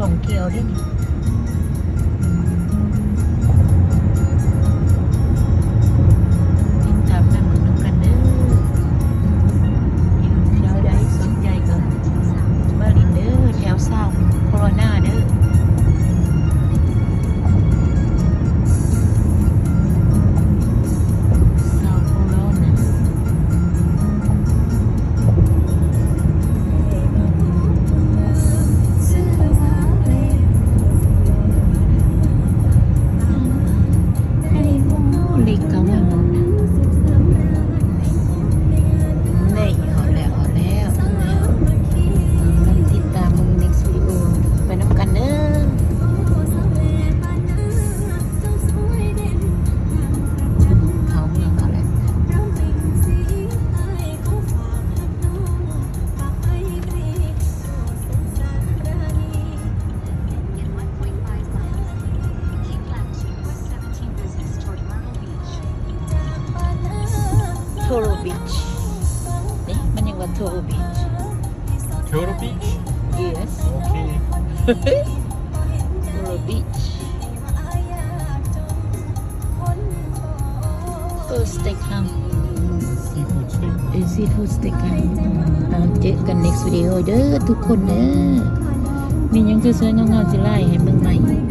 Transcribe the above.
ທ່ອງທ່ຽວເດ້ນີ້ ຕິດຕາມນຳນຳກັນເດີ. ຢູ່ແຖວໃດສົນໃຈກໍມາຫຼິ້ນເດີ ແຖວຊາວໂຄໂຣນາເດີ ຊາວໂຄໂຣນາ. ເລກເກົ້າມາເນາະ ນີ້ຮອດແລ້ວ ຮອດແລ້ວ ຕິດຕາມເບິ່ງ next video ໄປນຳກັນເດີ. ເຂົ້າເມືອງເຂົາແລ້ວ. Coral Beach ນີ້ ມັນຍັງວ່າ Coral Beach. Coral Beach? Yes. Okay. Coral Beach. First steak ເຮົາ Seafood steak. ເອີ seafood steak ເຮົາ. ເອົາ ເຈີກັນ next video ເດີທຸກຄົນເດີ. ມີຫຍັງສວຍໆງາມໆຊິໄລ່ໃຫ້ເບິ່ງໃໝ່.